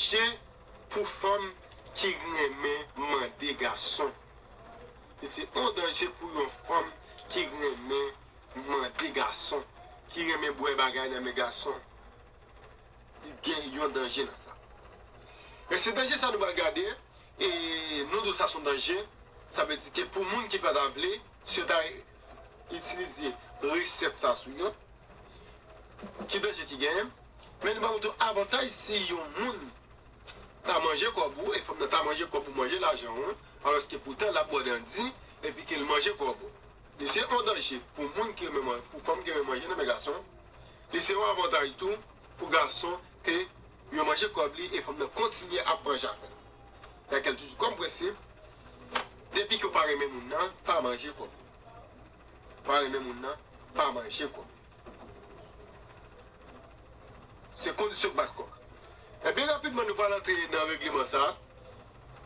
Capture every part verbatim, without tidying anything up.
danje pou fanm ki renmen mande gason. Li se yon danje pou yon fanm ki renmen mande gason, ki renmen bwè bagay nan men gason. Li gen yon danje nan sa. E se danje sa nou pral gade, e nou di w sa se yon danje, sa vle di ke pou moun ki pa ta vle, si yo ta itilize resèt sa sou yo, ki danje ki genyen, men nou ba w tou avantaj si yon moun ta manje kòb ou, e fanm nan ta manje kòb ou, manje lajan ou, alòske poutan l ap bò dandi, epi ke l manje kòb ou. Li se yon danje pou moun ki renmen man-, pou fanm ki renmen manje nan men gason. Li se yon avantaj tou pou gason ke yo manje kòb li e fanm nan kontinye ap manje avè l. Dakèl toujou kòm prensip, depi ke w pa renmen moun nan, pa manje kòb. Pa renmen moun nan, pa manje kòb. Se kondisyon k bat kòk. E byen rapidman, nou pral antre nan regleman sa.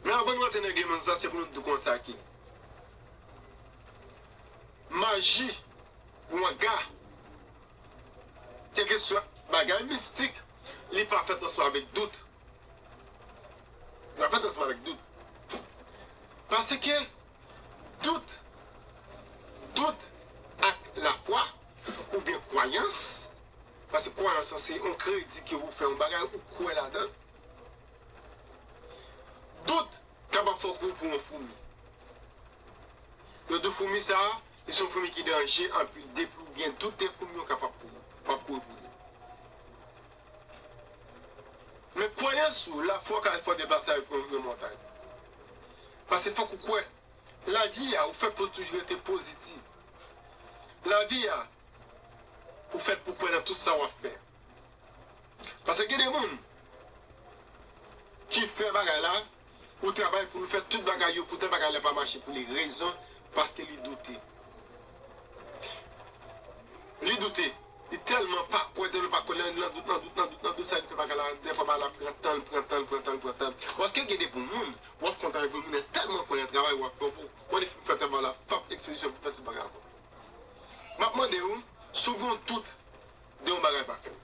Men anvan nou antre nan regleman sa, se pou nou di konsa ke maji, wanga, kèlkeswa bagay mistik, li pa fèt ansanm avèk dout. Li pa fèt ansanm avèk dout. Paske dout, dout ak lafwa, oubyen kwayans, paske kwayans lan se yon kredi ke ou fè yon bagay, ou kwè ladan l. Dout kapab fè w kouri pou yon foumi. Yo di w foumi sa a, li se yon foumi ki danje anpil. Depi w gen dout de foumi, w kapab kouri. W ap kouri pou li. Men kwayans ou, lafwa w ka fè w deplase avèk yon, yon montay. Paske fòk ou kwè. Lavi a, ou fèt pou toujou rete pozitif. Lavi a, ou fèt pou kwè nan tout sa w ap fè. Paske gen de moun ki fè bagay la, ou travay pou l fè tout bagay yo, poutan bagay la pa mache pou li. Rezon, paske li doute. Li doute. Li tèlman pa kwè, tèlman pa kwè, nan, nan dout, nan dout, nan dout, nan dout, sa li fè bagay la, dèfwa bagay la pran tan l, pran tan l, pran tan l, pran tan l. Paske gen de pou moun, w ap fè yon travay pou moun nan tèlman kwè nan travay w ap fè, w, w fè travay la, p ap ekspedisyon pou fè tout bagay ankò. M ap mande w, si w gen yon dout de yon bagay pa fèt.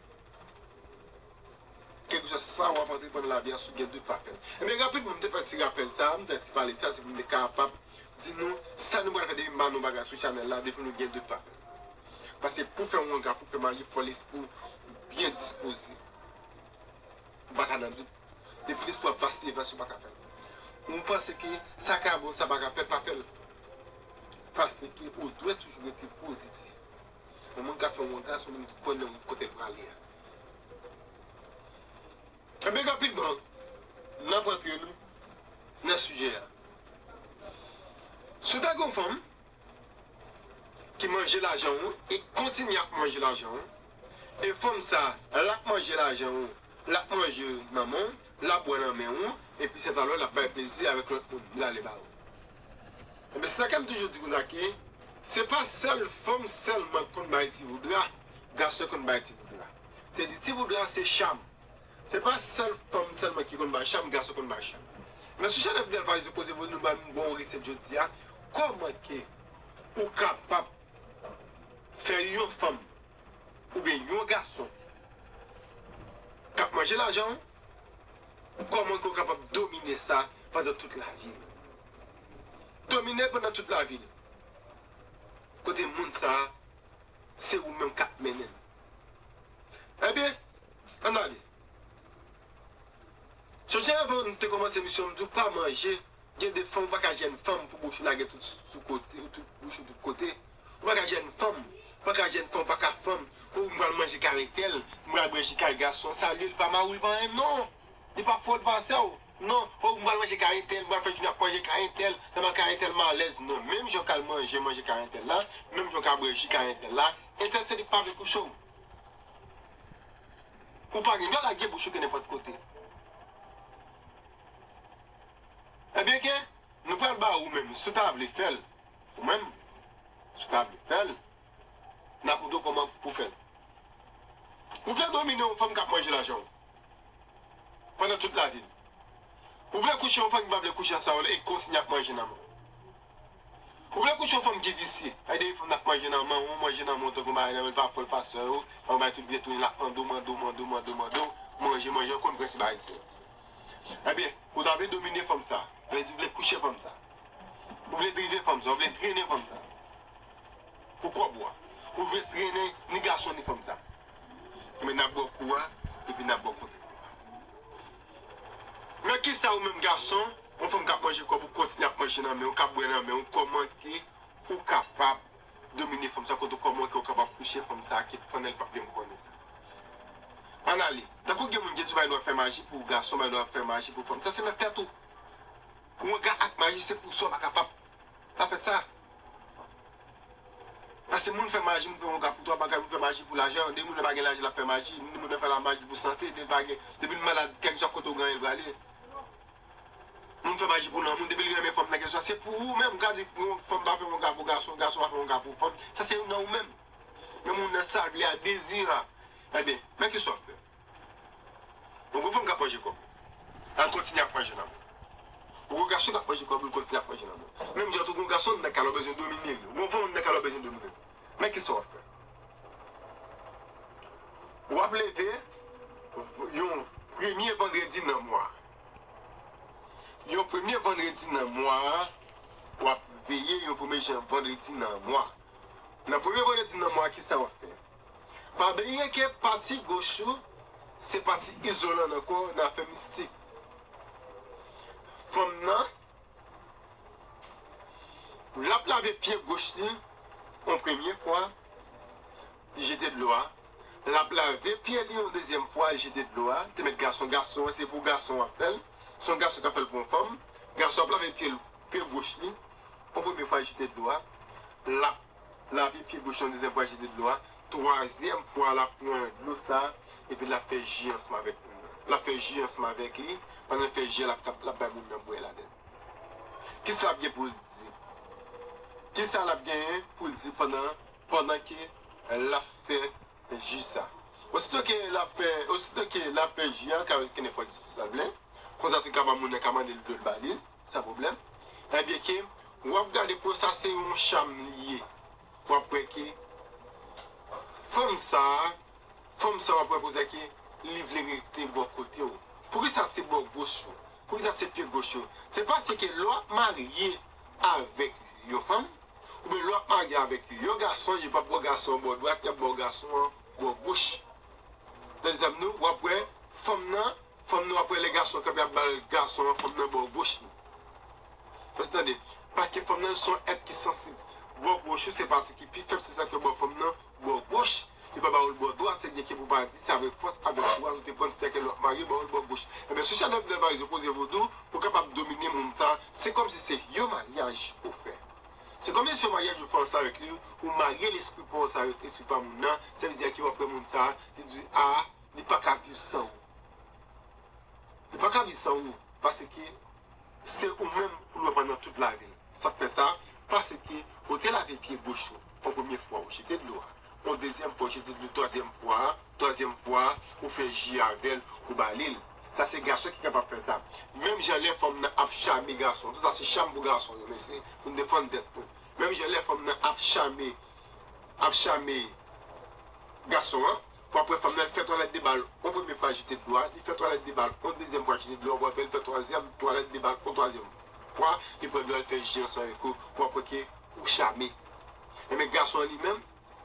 Kèlkeswa sa w ap antreprann nan lavi a, si w gen dout pa fèt. Ebyen, rapidman, m te fè ti rapèl sa, m fè ti pale sa, se pou m te kapab di nou sa nou pral fè depi m ba nou bagay sou chanèl la, depi nou gen dout pa fèt. Paske pou fè wanga, pou fè maji, fò lespri w byen dispoze. Ou pa ka nan dout. Depi lespri w ap vasiye, vasiye, ou pa ka fè l. Ou panse ke sa ka bon, sa pa ka fèt, pa fè l. Paske ou dwe toujou rete pozitif. Yon moun ka fè yon wanga, se yon moun ki kwè nan kote l prale a. Ebyen, rapidman, n ap antre nou nan sijè a. Si w ta gen yon fanm ki manje lajan w e kontinye ap manje lajan w, e fanm sa, l ap manje lajan w, l ap manje nan men w, l ap bwè nan men w, epi se talè l ap bay plezi avèk lòt moun, l ale ba ou. Ebyen, se sa ke m toujou di konsa ke se pa sèl fanm sèlman k konn bay ti voudra, gason konn bay ti voudra. Se di ti voudra se cham. Se pa sèl fanm sèlman ki konn bay cham, gason konn bay cham. Men sou chanèl Fidèl Fayou, se koze pou nou ba nou bon resèt jodi a. Kòman ke ou kapab fè yon fanm oubyen yon gason k ap manje lajan w, kòman ke w kapab domine sa pandan tout lavi l? Domine l pandan tout lavi l. Kote moun sa a, se ou menm k ap mennen l. Ebyen, ann ale. Sonje avan nou te kòmanse emisyon, m di w pa manje, gen de fanm, ou pa ka jwenn fanm pou bouch ou lage tout sou kote, ou tout bouch ou tout kote. Ou pa ka jwenn fanm, ou pa ka jwenn fanm, ou pa ka fanm. Ou m pral manje kay entèl, m pral bwè ji kay gason, sa li, li pa mari w, li pa anyen, non. Li pa fò, li pa sè w. Non, ou m pral manje kay entèl, m pral fè jounen ap manje kay entèl, nan kay entèl m alèz, non. Menm jan w ka al manje, manje kay entèl la, menm jan w ka bwè ji kay entèl la, entèl se li k pa vle kouche w. Ou pa gen dwa lage bouch ou ke nenpòt kote. Ebyen ke, nou pral ba ou menm, si w ta vle fè l, ou menm, si w ta vle fè l, n ap montre w kòman pou fè l. Ou vle domine yon fanm k ap manje lajan w pandan tout lavi l. Ou vle kouche yon fanm ki pa vle kouche ansanm avè w e kontinye ap manje nan men w. Ou vle kouche yon fanm ki visye. Ay de fanm n ap manje nan men w, manje nan men w, tankou bagay nan men l pa fò, l pa sè w, fanm bay tout vye tounen l ap mande w, mande w, mande w, mande w, mande w, manje, manje, w konn prensip ayisyen. Ebyen, ou ta vle domine fanm sa. Ou vle kouche fanm sa. Ou vle drive fanm sa. Ou vle trennen fanm sa. Pou kòb ou a. Ou vle trennen ni gason ni fanm sa. Men n ap ba w kou a, epi n ap ba w kote kou a. Men kisa ou menm gason, yon fanm k ap manje kòb ou kontinye ap manje nan men w, k ap bwè nan men w, kòman ke ou kapab domine fanm sa, kote w kòman ke ou kapab kouche fanm sa, ke pandan l p ap menm konnen sa. Ann ale. Tankou gen moun ki di w pa gen dwa fè maji pou gason, pa gen dwa fè maji pou fanm. Sa se nan tèt ou. Pou yon ga ak maji, se pou sa w pa kapab. Pa fè sa. Paske moun fè maji, moun fè yon ga pou twa bagay, moun fè maji pou lajan, depi moun nan pa gen lajan, l ap fè maji, moun nan fè la maji pou sante, depi l pa gen, depi l malad, kèlkeswa kote w genyen l prale. Moun fè maji pou lanmou, depi l renmen fanm nan, kèlkeswa, se pou ou menm, gade yon fanm pa fè yon ga pou gason, gason pa fè yon ga pou fanm, sa se nan ou menm. Men moun nan sa l vle a, dezi a. Ebyen, men kisa w ap fè? Yon gwo fanm k ap manje kòb. L ap kontinye ap manje nan men w. Yon gwo gason k ap manje kòb, l kontinye ap manje nan men w. Menm jan tou, yon gason anndan kay la w bezwen domine l. Yon fanm anndan kay la w bezwen domine l. Men kisa w ap fè? W ap leve yon premye vandredi nan mwa. Yon premye vandredi nan mwa a, w ap veye yon premye jan vandredi nan mwa. Nan premye vandredi nan mwa, kisa w ap fè? Pa bliye ke pati goch ou se pati izolan nan kò w nan afè mistik. Fanm nan, l ap lave pye goch li yon premye fwa, li jete dlo a. L ap lave pye li yon dezyèm fwa, li jete dlo a. Te mèt gason, gason an, se pou gason w ap fè l. Se yon gason k ap fè l pou yon fanm. Gason ap lave pye l, pye goch li. Yon premye fwa, li jete dlo a. L ap lave pye goch li yon dezyèm fwa, li jete dlo a. Twazyèm fwa, l ap pran dlo sa a, epi l ap fè ji ansanm avèk moun nan. L ap fè ji ansanm avèk li. Pandan l fè ji a, l ap, l ap bay moun nan bwè ladan l. Kisa l ap gen pou l di? Kisa l ap genyen pou l di pandan, pandan ke l ap fè ji sa? Osito ke l ap fè, osito ke l ap fè ji a, l ka kenbe nenpòt ji sa l vle. Konsa tou, l ka ban moun nan, ka mande l dlo, l ba li l, san pwoblèm. Ebyen ke, w ap gade pou sa se yon cham li ye. W ap wè ke fanm sa a, fanm sa a w ap wè konsa ke li vle rete bò kote w. Poukisa se bò goch ou? Poukisa se pye goch ou? Se paske lè w ap marye avèk yon fanm, oubyen lè w ap marye avèk yon gason, yo p ap ba w gason an bò dwat, y ap ba w gason an bò goch. Nan egzanp nou, w ap wè fanm nan, fanm nan w ap wè lè gason kanpe ap ba l gason an, fanm nan bò goch li. Èske w tande? Paske fanm nan se yon èt ki sansib. Bò goch ou se pati ki pi fèb, se sa k fè yo ba fanm nan bò goch. Yo pa ba w l bò dwat, se byen ke pou pa di, se avèk fòs, avèk kouraj, ou te pran sa ke lè w ap marye, yo ba w l bò goch. Ebyen, si w chèlè Fidèl Maryse, yo poze vodou, pou kapab domine moun sa, se kòmsi se yon maryaj ou fè. Se kòmsi se yon maryaj ou fè ansanm avèk li, ou marye lespri pa w ansanm avèk lespri pa moun nan, sa vle di ke w ap wè moun sa, li di, a, li pa ka viv san ou. Li pa ka viv san ou, paske se ou menm pou l wè pandan tout lavi l. Sa k fè sa? Paske ou te lave pye goch ou, yon premye fwa ou jete dlo a, yon dezyèm fwa ou jete dlo, twazyèm fwa a, twazyèm fwa a, ou fè ji avè l, ou ba li l. Sa se gason ki kapab fè sa. Menm jan lè fanm nan ap chame gason, tout sa se cham pou gason yo, men se pou n defann tèt nou. Menm jan lè fanm nan ap chame, ap chame gason an, w ap wè fanm nan, l fè twalèt de bal yon premye fwa, jete dlo a, li fè twalèt de bal yon dezyèm fwa, jete dlo a, w ap wè l fè twazyèm twalèt de bal yon twazyèm fwa, li pran dlo a, l fè ji ansanm avèk ou, w ap wè ke ou chame. Ebyen, gason an li menm,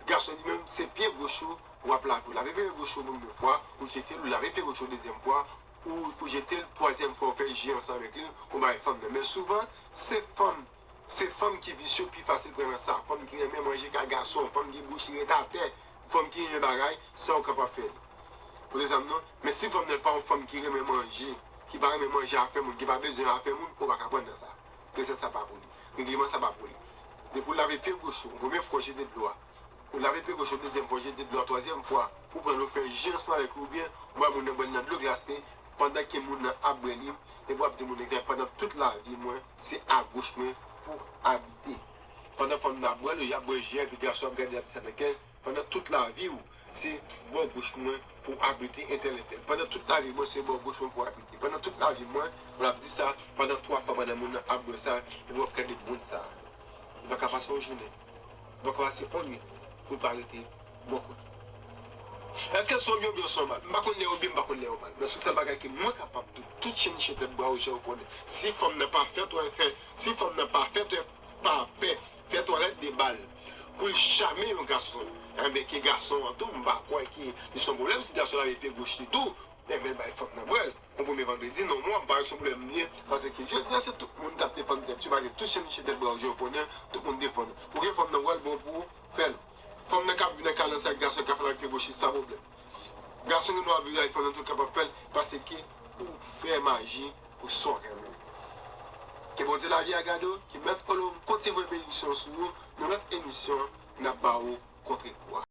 gason an li menm, se pye goch ou, w ap lave, ou lave pye goch ou yon premye fwa, ou jete l, ou lave pye goch ou dezyèm fwa, ou, ou jete l twazyèm fwa, ou fè ji ansanm avèk li, ou bay fanm nan. Men souvan, se fanm Se fanm ki visye pi fasil pran nan sa. Fanm ki renmen manje ka gason, fanm ki bouch li ret atè, fanm ki renmen bagay, sa ou kapab fè li. Pou egzanp non, men si fanm nan pa yon fanm ki renmen manje, ki pa renmen manje afè moun, ki pa bezwen afè moun, ou pa ka pran nan sa. Resèt sa pa pou li. Regleman sa pa pou li. Depi w lave pye goch ou, premye fwa w jete dlo a. Ou lave pye goch ou, dezyèm fwa w jete dlo a, twazyèm fwa, pou pran l ou fè ji ansanm avèk li oubyen ou bay moun nan bwè l nan dlo glase, pandan ke moun nan ap bwè li, epi w ap di moun nan, pandan tout lavi mwen, se agoch mwen pou abite. Pandan fanm nan ap bwè l, y ap bwè ji a, epi gason ap gade, ap di sa nan kè l, pandan tout lavi w, se bò goch mwen pou abite entèl entèl. Pandan tout lavi mwen, se bò goch mwen pou abite. Pandan tout lavi mwen, w ap di sa, pandan twa fwa, pandan moun nan ap bwè sa, epi w ap gade moun sa. Li pa ka pase yon jounen. Li pa ka pase yon nwit pou l pa rete bò kote. Èske se yon byen oubyen se yon mal? M pa konn lè yo byen, m pa konn lè yo mal. Men se yon sèl bagay ke mwen kapab di w, tout chen niche tèt bwa yo, jan yo konnen. Si fanm nan pa fè twè fè, si fanm nan pa fè twè pa pè, fè twalèt de bal pou l chame yon gason, enben ke gason an tou, m pa kwè ke li se yon pwoblèm si gason la veye pye goch li tou, enben l bay fanm nan brèl. Yon premye vandredi, non, mwen, m pa wè se yon pwoblèm li ye, paske jodi a se tout moun k ap defann tèt yo, paske tout chen niche tèt bwa yo, jan yo konnen, tout moun defann. Ou gen fanm nan wè l bon pou ou, fè l. Fanm nan k ap vin nan kalans ak gason k ap fè l ak pye goch li, sa pwoblèm. Gason gen dwa vire ak fanm nan tou kapab fè l, paske ou fè maji pou sa w renmen. Ke Bondye lavi a gade w, ke Mèt Olom kontinye voye benisyon sou ou, nan lòt emisyon, n ap ba ou kontrekou a.